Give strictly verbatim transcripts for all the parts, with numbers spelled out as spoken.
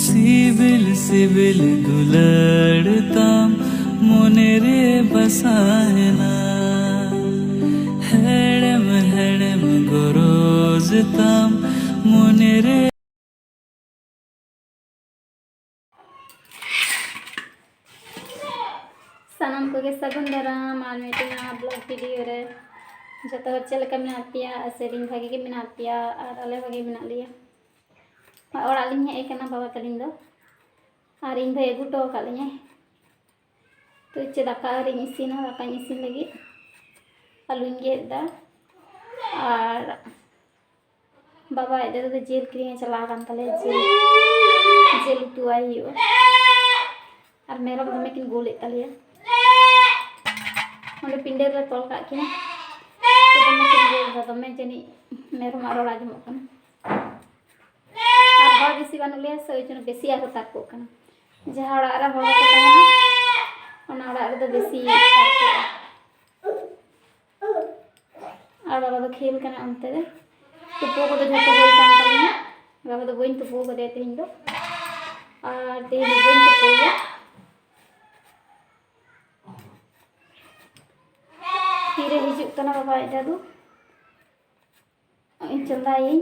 ᱥᱤᱵᱤᱞ ᱥᱤᱵᱤᱞ ᱫᱩᱞᱟᱹᱲ ᱛᱟᱢ ᱢᱚᱱᱮ ᱨᱮ ᱵᱟᱥᱟᱭᱮᱱᱟ, ᱦᱮᱲᱮᱢ ᱦᱮᱲᱮᱢ ᱜᱚᱨᱚᱡᱽ ᱛᱟᱢ ᱢᱚᱱᱮ ᱨᱮ᱾ ᱥᱟᱱᱟᱢ ᱠᱚᱜᱮ ᱥᱟᱹᱜᱩᱱ ᱫᱟᱨᱟᱢ ᱟᱨ ᱢᱤᱫᱴᱮᱱ ᱱᱟᱣᱟ ᱵᱞᱚᱜ ᱵᱷᱤᱰᱤᱭᱳ ᱨᱮ᱾ ᱡᱚᱛᱚ ᱦᱚᱲ ᱪᱮᱫ ᱞᱮᱠᱟ ᱢᱮᱱᱟᱜ ᱯᱮᱭᱟ? ᱟᱥᱟᱭᱟᱹᱫᱟᱹᱧ ᱵᱷᱟᱜᱮ ᱜᱮ ᱢᱮᱱᱟᱜ ᱯᱮᱭᱟ ᱟᱨ ᱟᱞᱮ ᱵᱷᱟᱜᱮ ᱢᱮᱱᱟᱜ ᱞᱮᱭᱟ᱾ ᱚᱲᱟᱜ ᱞᱤᱧ ᱦᱮᱡ ᱟᱠᱟᱱᱟ ᱵᱟᱵᱟ ᱛᱟᱹᱞᱤᱧ ᱫᱚ, ᱟᱨ ᱤᱧ ᱵᱷᱟᱭ ᱟᱹᱜᱩ ᱦᱚᱴᱚ ᱟᱠᱟᱫ ᱞᱤᱧᱟᱭ᱾ ᱛᱚ ᱪᱮᱫ ᱫᱟᱠᱟ ᱟᱹᱣᱨᱤᱧ ᱤᱥᱤᱱᱟ, ᱫᱟᱠᱟᱧ ᱤᱥᱤᱱ ᱞᱟᱹᱜᱤᱫ ᱟᱹᱞᱩᱧ ᱜᱮᱫ ᱮᱫᱟ᱾ ᱟᱨ ᱵᱟᱵᱟ ᱟᱡ ᱫᱟᱫᱟ ᱫᱚ ᱡᱤᱞ ᱠᱤᱨᱤᱧ ᱮ ᱪᱟᱞᱟᱣ ᱟᱠᱟᱱ ᱛᱟᱞᱮᱭᱟ, ᱡᱤᱞ, ᱡᱤᱞ ᱩᱛᱩ ᱟᱭ ᱦᱩᱭᱩᱜᱼᱟ᱾ ᱟᱨ ᱢᱮᱨᱚᱢ ᱫᱚᱢᱮ ᱠᱤᱱ ᱜᱳᱞᱮᱫ ᱛᱟᱞᱮᱭᱟ, ᱚᱸᱰᱮ ᱯᱤᱸᱰᱟᱹ ᱨᱮᱞᱮ ᱛᱚᱞ ᱠᱟᱜ ᱠᱤᱱᱟ᱾ ᱛᱚ ᱫᱚᱢᱮ ᱠᱤᱱ ᱜᱳᱞ ᱮᱫᱟ, ᱫᱚᱢᱮ ᱡᱟᱹᱱᱤᱡ ᱢᱮᱨᱚᱢᱟᱜ ᱨᱚᱲ ᱟᱸᱡᱚᱢᱚᱜ ᱠᱟᱱᱟ᱾ ᱟᱨ ᱦᱚᱲ ᱵᱮᱥᱤ ᱵᱟᱹᱱᱩᱜ ᱞᱮᱭᱟ ᱥᱮ, ᱳᱭ ᱡᱚᱱᱱᱚ ᱵᱮᱥᱤ ᱟᱨᱦᱚᱸ ᱛᱟᱨᱠᱚᱜ ᱠᱟᱱᱟ᱾ ᱡᱟᱦᱟᱸ ᱚᱲᱟᱜ ᱨᱮ ᱦᱚᱲ ᱠᱚ ᱛᱟᱦᱮᱱᱟ, ᱚᱱᱟ ᱚᱲᱟᱜ ᱨᱮᱫᱚ ᱵᱮᱥᱤ ᱛᱟᱨᱠᱚᱜᱼᱟ᱾ ᱟᱨ ᱵᱟᱵᱟ ᱫᱚ ᱠᱷᱮᱞ ᱠᱟᱱᱟ ᱚᱱᱛᱮ ᱨᱮ᱾ ᱛᱩᱯᱩ ᱠᱚᱫᱚ ᱡᱷᱚᱛᱚ ᱦᱩᱭ ᱠᱟᱱ ᱛᱟᱞᱤᱧᱟ᱾ ᱵᱟᱵᱟ ᱫᱚ ᱵᱟᱹᱧ ᱛᱩᱯᱩ ᱠᱟᱫᱮᱭᱟ ᱛᱮᱦᱮᱧ ᱫᱚ, ᱟᱨ ᱛᱮᱦᱮᱧ ᱫᱚ ᱵᱟᱹᱧ ᱛᱩᱯᱩᱭᱟ᱾ ᱛᱤᱨᱮ ᱦᱤᱡᱩᱜ ᱠᱟᱱᱟ ᱵᱟᱵᱟ ᱟᱡ ᱫᱟᱫᱩ? ᱤᱧ ᱪᱚᱸᱫᱟᱭᱟᱹᱧ᱾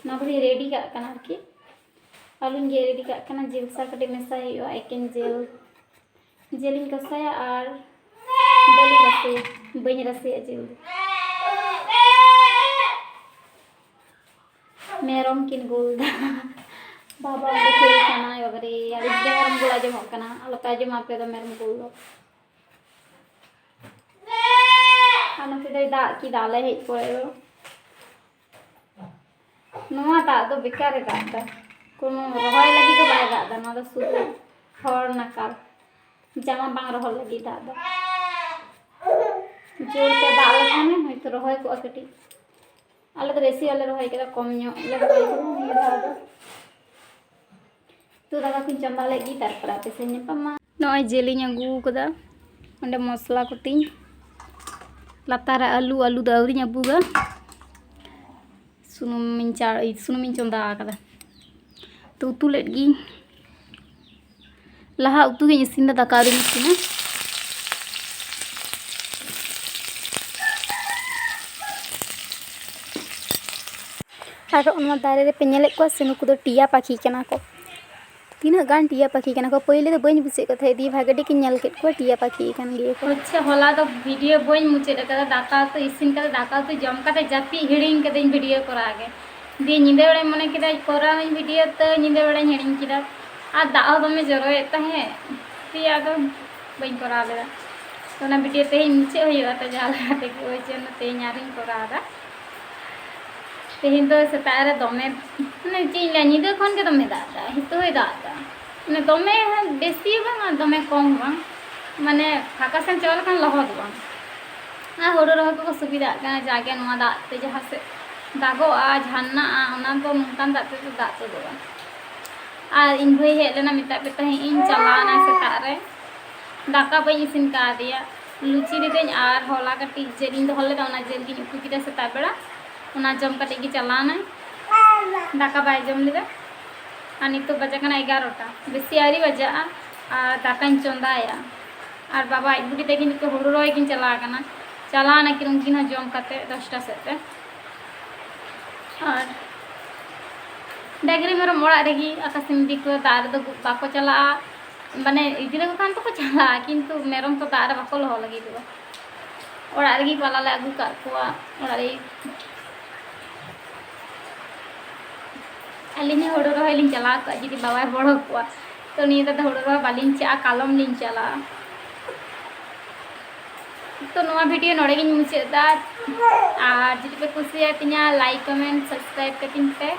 ᱱᱚᱣᱟ ᱠᱚᱫᱚᱧ ᱨᱮᱰᱤ ᱠᱟᱜ ᱠᱟᱱᱟ ᱟᱨᱠᱤ᱾ ᱟᱹᱞᱩᱧ ᱜᱮᱫ ᱨᱮᱰᱤ ᱠᱟᱜ ᱠᱟᱱᱟ᱾ ᱡᱤᱞ ᱥᱟᱶ ᱠᱟᱹᱴᱤᱡ ᱢᱮᱥᱟᱭ ᱦᱩᱭᱩᱜᱼᱟ, ᱮᱠᱮᱱ ᱡᱤᱞ᱾ ᱡᱤᱞᱤᱧ ᱠᱚᱥᱟᱭᱟ ᱟᱨ ᱫᱟᱹᱞᱤᱧ ᱨᱟᱥᱮᱭᱟ᱾ ᱵᱟᱹᱧ ᱨᱟᱥᱮᱭᱟ ᱡᱤᱞ ᱫᱚ᱾ ᱢᱮᱨᱚᱢ ᱠᱤᱱ ᱜᱳᱞ ᱫᱟ᱾ ᱵᱟᱵᱟ ᱚᱸᱰᱮ ᱠᱷᱮᱞ ᱠᱟᱱᱟᱭ, ᱵᱟᱵᱟᱨᱮ, ᱟᱹᱰᱤ ᱡᱳᱨ ᱢᱮᱨᱚᱢ ᱜᱳᱞ ᱟᱸᱡᱚᱢᱚᱜ ᱠᱟᱱᱟ᱾ ᱟᱞᱚᱯᱮ ᱟᱸᱡᱚᱢᱟ ᱟᱯᱮ ᱫᱚ ᱢᱮᱨᱚᱢ ᱜᱳᱞ ᱫᱚ᱾ ᱟᱨ ᱱᱚᱛᱮ ᱫᱚᱭ ᱫᱟᱜ ᱠᱮᱫᱟ ᱟᱞᱮ ᱦᱮᱡ ᱯᱚᱨᱮ ᱫᱚ᱾ ᱱᱚᱣᱟ ᱫᱟᱜ ᱫᱚ ᱵᱮᱠᱟᱨᱮ ᱫᱟᱜ ᱫᱟ, ᱠᱳᱱᱳ ᱨᱚᱦᱚᱭ ᱞᱟᱹᱜᱤᱫ ᱫᱚ ᱵᱟᱭ ᱫᱟᱜ ᱫᱟ, ᱱᱚᱣᱟ ᱫᱚ ᱥᱩᱫᱷᱩ ᱦᱚᱲ ᱱᱟᱠᱟᱞ, ᱡᱟᱢᱟ ᱵᱟᱝ ᱨᱚᱦᱚᱲ ᱞᱟᱹᱜᱤᱫ ᱫᱟᱜ ᱫᱟ᱾ ᱡᱳᱨ ᱛᱮ ᱫᱟᱜ ᱞᱮᱠᱷᱟᱱᱮ ᱦᱚᱭᱛᱳ ᱨᱚᱦᱚᱭ ᱠᱚᱜᱼᱟ ᱠᱟᱹᱴᱤᱡ᱾ ᱟᱞᱮ ᱫᱚ ᱵᱮᱥᱤ ᱵᱟᱞᱮ ᱨᱚᱦᱚᱭ ᱠᱟᱫᱟ, ᱠᱚᱢ ᱧᱚᱜ ᱞᱮ ᱨᱚᱦᱚᱭ ᱠᱟᱫᱟ ᱱᱤᱭᱟᱹ ᱫᱷᱟᱣ ᱫᱚ᱾ ᱛᱚ ᱫᱟᱠᱟ ᱠᱚᱧ ᱪᱚᱸᱫᱟ ᱞᱮᱫ ᱜᱮ, ᱛᱟᱨᱯᱚᱨᱮ ᱟᱯᱮ ᱥᱮᱫ ᱧᱟᱯᱟᱢᱟ᱾ ᱱᱚᱜᱼᱚᱭ ᱡᱤᱞᱤᱧ ᱟᱹᱜᱩ ᱠᱟᱫᱟ, ᱚᱸᱰᱮ ᱢᱚᱥᱞᱟ ᱠᱚᱛᱤᱧ, ᱞᱟᱛᱟᱨ ᱨᱮ ᱟᱹᱞᱩ, ᱟᱹᱞᱩ ᱫᱚ ᱟᱹᱣᱨᱤᱧ ᱟᱹᱵᱩᱜᱟ᱾ ᱥᱩᱱᱩᱢᱤᱧ ᱪᱟ-, ᱥᱩᱱᱩᱢᱤᱧ ᱪᱚᱸᱫᱟ ᱟᱠᱟᱫᱟ᱾ ᱛᱚ ᱩᱛᱩ ᱞᱮᱫ ᱜᱤᱧ᱾ ᱞᱟᱦᱟ ᱩᱛᱩ ᱜᱤᱧ ᱤᱥᱤᱱ ᱫᱟ, ᱫᱟᱠᱟ ᱟᱹᱣᱨᱤᱧ ᱤᱥᱤᱱᱟ᱾ ᱟᱨ ᱚᱱᱟ ᱫᱟᱨᱮ ᱨᱮᱯᱮ ᱧᱮᱞᱮᱫ ᱠᱚᱣᱟ ᱥᱮ, ᱱᱩᱠᱩ ᱫᱚ ᱴᱤᱭᱟ ᱯᱟᱠᱷᱤ ᱠᱟᱱᱟ ᱠᱚ᱾ ᱛᱤᱱᱟᱹᱜ ᱜᱟᱱ ᱴᱤᱭᱟ ᱯᱟᱠᱷᱤ ᱠᱟᱱᱟ ᱠᱚ᱾ ᱯᱳᱭᱞᱳ ᱫᱚ ᱵᱟᱹᱧ ᱵᱩᱡᱮᱫ ᱠᱚ ᱛᱟᱦᱮᱸᱫ, ᱫᱤᱭᱮ ᱵᱷᱟᱜᱮ ᱴᱷᱤᱠ ᱤᱧ ᱧᱮᱞ ᱠᱮᱫ ᱠᱚᱣᱟ, ᱴᱤᱭᱟ ᱯᱟᱠᱷᱤ ᱠᱟᱱ ᱜᱮᱭᱟ ᱠᱚ᱾ ᱟᱪᱪᱷᱟ, ᱦᱚᱞᱟ ᱫᱚ ᱵᱷᱤᱰᱤᱭᱳ ᱵᱟᱹᱧ ᱢᱩᱪᱟᱹᱫ ᱟᱠᱟᱫᱟ, ᱫᱟᱠᱟ ᱩᱛᱩ ᱤᱥᱤᱱ ᱠᱟᱛᱮ, ᱫᱟᱠᱟ ᱩᱛᱩ ᱡᱚᱢ ᱠᱟᱛᱮ ᱡᱟᱹᱯᱤᱫ ᱦᱤᱲᱤᱧ ᱠᱟᱫᱟᱹᱧ ᱵᱷᱤᱰᱤᱭᱳ ᱠᱚᱨᱟᱣ ᱜᱮ᱾ ᱫᱤᱭᱮ ᱧᱤᱫᱟᱹ ᱵᱮᱲᱟᱧ ᱢᱚᱱᱮ ᱠᱮᱫᱟ ᱠᱚᱨᱟᱣᱟᱹᱧ ᱵᱷᱤᱰᱤᱭᱳ, ᱛᱚ ᱧᱤᱫᱟᱹ ᱵᱮᱲᱟᱧ ᱦᱤᱲᱤᱧ ᱠᱮᱫᱟ᱾ ᱟᱨ ᱫᱟᱜ ᱦᱚᱸ ᱫᱚᱢᱮ ᱡᱚᱨᱚᱭᱮᱫ ᱛᱟᱦᱮᱸᱫ, ᱫᱤᱭᱮ ᱟᱫᱚ ᱵᱟᱹᱧ ᱠᱚᱨᱟᱣ ᱞᱮᱫᱟ᱾ ᱛᱚ ᱚᱱᱟ ᱵᱷᱤᱰᱤᱭᱳ ᱛᱮᱦᱮᱧ ᱢᱩᱪᱟᱹᱫ ᱦᱩᱭᱩᱜᱼᱟ, ᱛᱚ ᱡᱟᱦᱟᱸ ᱞᱮᱠᱟ ᱛᱮᱜᱮ ᱳᱭ ᱡᱚᱱᱱᱚ ᱛᱮᱦᱮᱧ ᱟᱨᱤᱧ ᱠᱚᱨᱟᱣ ᱮᱫᱟ᱾ ᱛᱮᱦᱮᱧ ᱫᱚ ᱥᱮᱛᱟᱜ ᱨᱮ ᱫᱚᱢᱮ, ᱢᱟᱱᱮ ᱪᱮᱫ ᱤᱧ ᱞᱟᱹᱭᱟ, ᱧᱤᱫᱟᱹ ᱠᱷᱚᱱ ᱜᱮ ᱫᱚᱢᱮ ᱫᱟᱜ ᱮᱫᱟ, ᱱᱤᱛᱚᱜ ᱦᱚᱸᱭ ᱫᱟᱜ ᱮᱫᱟ᱾ ᱢᱟᱱᱮ ᱫᱚᱢᱮ ᱵᱮᱥᱤ ᱦᱚᱸ ᱵᱟᱝ ᱟᱨ ᱫᱚᱢᱮ ᱠᱚᱢ ᱦᱚᱸ ᱵᱟᱝ, ᱢᱟᱱᱮ ᱯᱷᱟᱸᱠᱟ ᱥᱮᱱ ᱪᱟᱞᱟᱣ ᱞᱮᱠᱷᱟᱱ ᱞᱚᱦᱚᱫᱚᱜᱼᱟ᱾ ᱟᱨ ᱦᱩᱲᱩ ᱨᱚᱦᱚᱭ ᱠᱚᱠᱚ ᱥᱩᱵᱤᱫᱷᱟᱜ ᱠᱟᱱᱟ, ᱡᱟᱜᱮ ᱱᱚᱣᱟ ᱫᱟᱜ ᱛᱮ ᱡᱟᱦᱟᱸ ᱥᱮᱫ ᱫᱟᱜᱚᱜᱼᱟ, ᱡᱷᱟᱨᱱᱟᱜᱼᱟ, ᱚᱱᱟ ᱫᱚ ᱱᱚᱝᱠᱟᱱ ᱫᱟᱜ ᱛᱮᱫᱚ ᱫᱟᱜ ᱛᱩᱫᱩᱜᱼᱟ᱾ ᱟᱨ ᱤᱧ ᱵᱷᱟᱹᱭ ᱦᱮᱡ ᱞᱮᱱᱟ, ᱢᱮᱛᱟᱫ ᱯᱮ ᱛᱟᱦᱮᱸᱫ ᱤᱧ ᱪᱟᱞᱟᱣ ᱮᱱᱟᱭ ᱥᱮᱛᱟᱜ ᱨᱮ, ᱫᱟᱠᱟ ᱵᱟᱹᱧ ᱤᱥᱤᱱ ᱠᱟᱣᱫᱮᱭᱟ᱾ ᱞᱩᱪᱤ ᱞᱤᱫᱟᱹᱧ ᱟᱨ ᱦᱚᱞᱟ ᱠᱟᱹᱴᱤᱡ ᱡᱤᱞ ᱤᱧ ᱫᱚᱦᱚ ᱞᱮᱫᱟ, ᱚᱱᱟ ᱡᱤᱞ ᱜᱤᱧ ᱩᱛᱩ ᱠᱮᱫᱟ ᱥᱮᱛᱟᱜ ᱵᱮᱲᱟ, ᱚᱱᱟ ᱡᱚᱢ ᱠᱟᱛᱮ ᱜᱮ ᱪᱟᱞᱟᱣ ᱮᱱᱟᱭ, ᱫᱟᱠᱟ ᱵᱟᱭ ᱡᱚᱢ ᱞᱮᱫᱟ᱾ ᱟᱨ ᱱᱤᱛᱚᱜ ᱵᱟᱡᱟᱜ ᱠᱟᱱᱟ ᱮᱜᱟᱨᱚᱴᱟ, ᱵᱮᱥᱤ ᱟᱹᱣᱨᱤ ᱵᱟᱡᱟᱜᱼᱟ ᱟᱨ ᱫᱟᱠᱟᱧ ᱪᱚᱸᱫᱟᱭᱟ᱾ ᱟᱨ ᱵᱟᱵᱟ ᱟᱡ ᱵᱩᱰᱤ ᱛᱟᱹᱠᱤᱱ ᱱᱤᱛᱚᱜ ᱦᱩᱲᱩ ᱨᱚᱦᱚᱭ ᱠᱤᱱ ᱪᱟᱞᱟᱣ ᱟᱠᱟᱱᱟ, ᱪᱟᱞᱟᱣ ᱮᱱᱟᱠᱤᱱ ᱩᱱᱠᱤᱱ ᱦᱚᱸ ᱡᱚᱢ ᱠᱟᱛᱮ ᱫᱚᱥᱴᱟ ᱥᱮᱫ ᱛᱮ᱾ ᱟᱨ ᱰᱟᱹᱝᱨᱤ ᱢᱮᱨᱚᱢ ᱚᱲᱟᱜ ᱨᱮᱜᱮ, ᱟᱠᱟ ᱥᱮᱱ ᱤᱫᱤ ᱠᱚᱣᱟ, ᱫᱟᱜ ᱨᱮᱫᱚ ᱵᱟᱠᱚ ᱪᱟᱞᱟᱜᱼᱟ, ᱢᱟᱱᱮ ᱤᱫᱤ ᱞᱮᱠᱚ ᱠᱷᱟᱱ ᱫᱚᱠᱚ ᱪᱟᱞᱟᱜᱼᱟ, ᱠᱤᱱᱛᱩ ᱢᱮᱨᱚᱢ ᱛᱚ ᱫᱟᱜ ᱨᱮ ᱵᱟᱠᱚ ᱞᱚᱦᱚᱫ ᱞᱟᱹᱜᱤᱫᱚᱜᱼᱟ᱾ ᱚᱲᱟᱜ ᱨᱮᱜᱮ ᱯᱟᱞᱟ ᱞᱮ ᱟᱹᱜᱩ ᱠᱟᱜ ᱠᱚᱣᱟ, ᱚᱲᱟᱜ ᱨᱮ᱾ ᱟᱹᱞᱤᱧ ᱦᱚᱸ ᱦᱩᱲᱩ ᱨᱚᱦᱚᱭ ᱞᱤᱧ ᱪᱟᱞᱟᱣ ᱠᱚᱜᱼᱟ ᱡᱩᱫᱤ ᱵᱟᱵᱟᱭ ᱜᱚᱲᱚ ᱠᱚᱜᱼᱟ, ᱛᱚ ᱱᱤᱭᱟᱹ ᱫᱷᱟᱣ ᱫᱚ ᱦᱩᱲᱩ ᱨᱚᱦᱚᱭ ᱵᱟᱹᱞᱤᱧ ᱪᱟᱜᱼᱟ, ᱠᱟᱞᱚᱢ ᱞᱤᱧ ᱪᱟᱞᱟᱜᱼᱟ᱾ ᱛᱚ ᱱᱚᱣᱟ ᱵᱷᱤᱰᱤᱭᱳ ᱱᱚᱰᱮ ᱜᱤᱧ ᱢᱩᱪᱟᱹᱫ ᱮᱫᱟ᱾ ᱟᱨ ᱡᱩᱫᱤ ᱯᱮ ᱠᱩᱥᱤᱭᱟᱛᱤᱧᱟ, ᱞᱟᱭᱤᱠ, ᱠᱚᱢᱮᱱᱴ, ᱥᱟᱵᱥᱠᱨᱟᱭᱤᱵ ᱠᱟᱹᱛᱤᱧ ᱯᱮ᱾